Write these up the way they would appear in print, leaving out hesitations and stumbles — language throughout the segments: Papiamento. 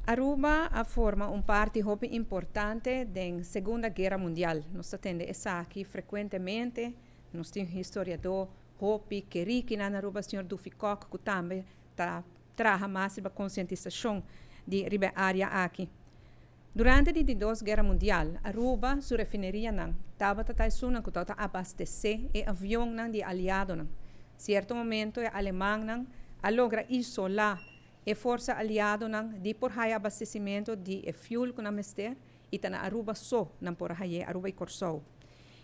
Aruba a forma un parti hopi importante den Segunda Guera Mundial. Nos ta tende esaki frecuentemente. Nos tin historiador hopi keri na Aruba, señor Dufi Kock, cu tambe ta traha mas riba concientisacion di riba area aki. Durante di 2 Guera Mundial, Aruba su refineria nan tabata ta esunnan cu tabata abastece e avion nan di aliado nan. Cierto momento e aleman nan a logra isola e forsa aliado nan di por haya abastecimento di e fuel cu nan mester y ta na Aruba so nan por haya, Aruba y Corsou.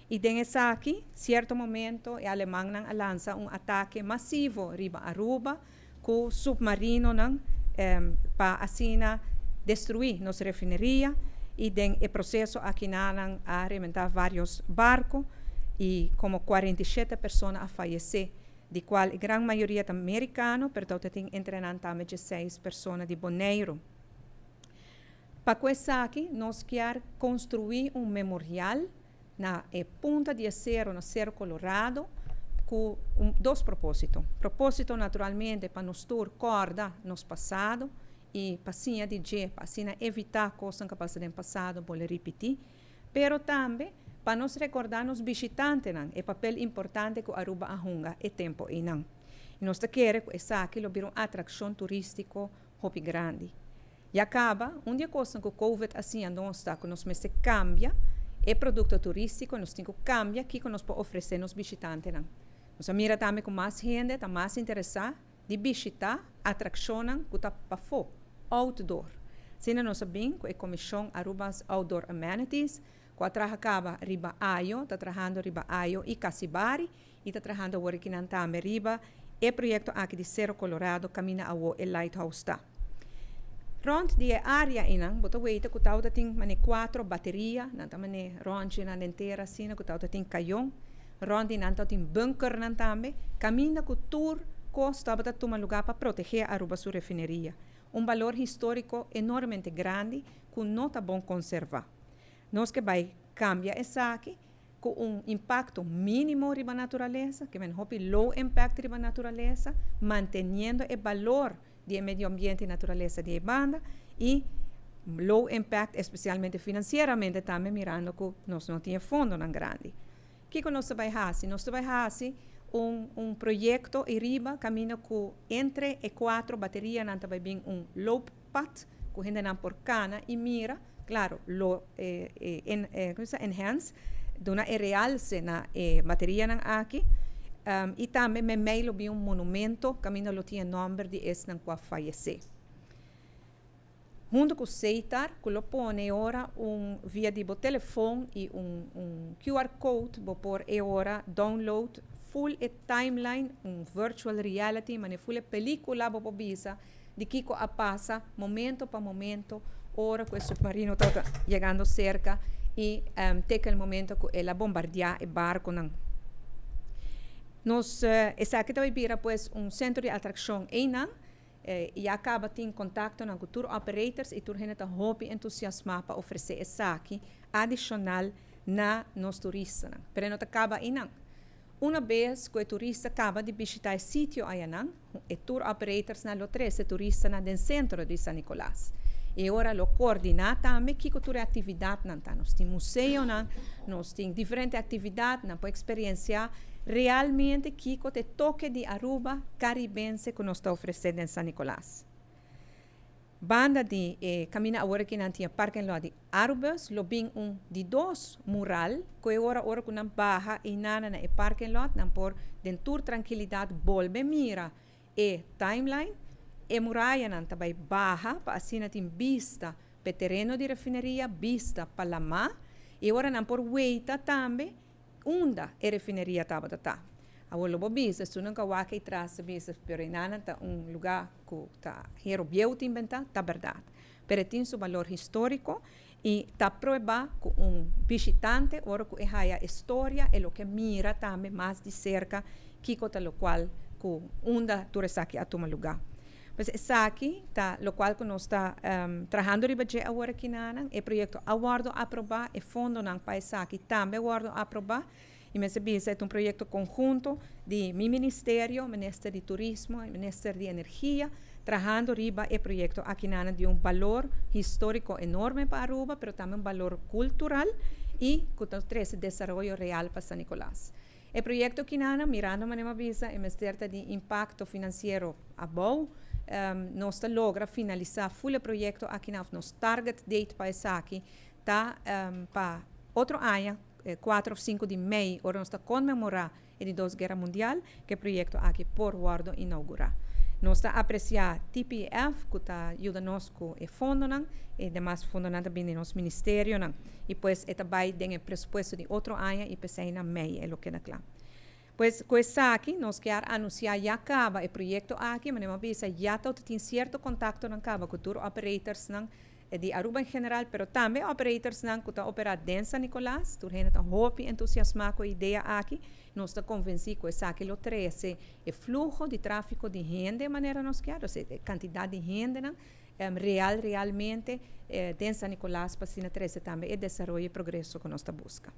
Y den esaki, cierto momento, e aleman nan a lansa un atake masivo riba Aruba cu submarino nan pa asina destrui nos refineria, y den e proceso aki nan a rementa varios barco y como 47 persona a fayece, di cual e gran mayoria ta americano, pero tin entre nan tambe 6 persona di Boneiro. Pa esaki, nos kier construi un memorial na e punta di Cero, na Cero Colorado, cu dos proposito. Proposito, naturalmente, pa nos tur corda nos pasado y pa siña di dje, pa asina evita cos cu a pasa den pasado, bolbe ripiti, pero tambe pa nos recorda nos bishitantenan e papel importante cu Aruba a hunga e tempo eynan. Y nos kier cu esaki lo bira un atraccion turistico hopi grandi. Y caba, un di e cos cu COVID a siña nos ta cu nos mester cambia e producto turistico, nos tin cu cambia kico nos por ofrece nos bishitantenan. Nos a mira tambe cu mas hende ta mas interesa di bishita atraccion cu ta pafo, outdoor. Asina nos a bin cu e Comision Aruba's Outdoor Amenities, cu a traha caba riba Ayo, ta trahando riba Ayo y Casibari, y ta trahando awor aki nan tambe riba e proyecto aki di Cero Colorado, caminda awo e lighthouse ta. Rond di area einan, bo ta weta cu tawata tin mane cuatro bateria, nan ta mane rond nan entera asina cu tawata tin cayon. Rond di nan tin bunker nan tambe, caminda cu tur cos tabata tuma luga pa protege Aruba su refineria. Un balor historico enormemente grandi cu no ta bon conserva. Nos kier bay cambia esaki cu un impacto minimo riba naturalesa, kiermen hopi low impact riba naturalesa, manteniendo e balor di medio ambiente y naturalesa di banda y low impact, especialmente financieramente tambe, mirando cu nos no tin fondonan grandi. Kico nos ta bay haci? Nos ta bay haci un proyecto riba caminda cu entre e cuatro bateria nan bay bin un looppad cu hendenan por cana y mira, claro, lo con ta enhance, duna e realce na e bateria nan aki y tambe meimei lo bin un monumento caminda lo tin nomber di esnan cu a fayece. Hunto cu Setar, cu lo pone ora un via di bo telefon y un QR code, bo por e ora download full e timeline, un virtual reality, mane full e pelicula, bo por bisa di kico a pasa momento pa momento, ora cu e submarino ta yegando cerca y te e momento cu el a bombardea e barco nan. Nos esaki tambe bira, pues, un centro di atraccion einan y a caba tin contacto cu tour operators y tur hende ta hopi entusiasma pa ofrece esaki adicional na nos turistanan. Pero no ta caba einan. Un biaha cu e turista caba di bishita e sitio ayanan, e tour operators nan lo trece turistanan den centro di San Nicolas. Y ora lo coordina tambe kico tur actividad nan ta. Nos tin museo nan, nos tin diferente actividad nan por experiencia realmente kico ta e toke di Aruba caribense cu nos ta ofrece na San Nicolas. Banda di caminda awor cu nan tin parking lot di Arubus, lo bin un di dos mural, cu e ora cu nan baha einan na e parking lot, nan por den tur trankilidad bolbe mira e timeline, e muraya nan tambe baha, pa asina tin bista pa tereno di refineria, bista pa lama, y ora nan por weita tambe unda e refineria tabata ta. Awor lo bo bisa, su nunca wak atras bisa, pero einan ta un luga cu ta hero bieu tin benta, ta berdad. Pero tin su balor historico y ta prueba cu un bishitante, ora cu e haya historia, e lo kier mira tambe mas di cerca kico ta locual cu unda tur esaki a tuma luga. Pues esaki ta locual cu nos ta trahando riba dje awor aki nan, e proyecto a wordo aproba, e fondonan pa esaki tambe a wordo aproba, y mester bisa e un proyecto conhunto di mi ministerio, Minister di Turismo, Minister di Energia. trahando riba e proyecto aki nan di un balor historico enorme pa Aruba, pero tambe un balor cultural y cu ta trece desaroyo real pa San Nicolas. E proyecto aki nan, mirando manera m'a bisa, e mester ta di impacto financiero abou, nos ta logra finalisa full e proyecto aki na nos target date pa esaki ta pa otro aña, 4 of 5 di mei, ora nos ta conmemora e di 2 Guera Mundial, cu e proyecto aki por wordo inaugura. Nos ta aprecia TPF, cu ta yuda nos cu e fondonan, y demas fondonan tambe di nos ministerionan. Y pues e ta bay den e presupuesto di otro aña y pesey na mei e lo keda cla. Pues cu esaki nos kier anuncia ya caba e proyecto aki, manera m'a bisa, ya ta tin cierto contactonan caba cu tour operators nan di Aruba en general, pero tambe operators nan cu ta opera den San Nicolas. Tur hende ta hopi entusiasma cu e idea aki. Nos ta convenci cu esaki lo trece e fluho di trafico di hende manera nos kier, osea, e cantidad di hende nan realmente den San Nicolas pa asina trece tambe e desaroyo y progreso cu nos ta busca.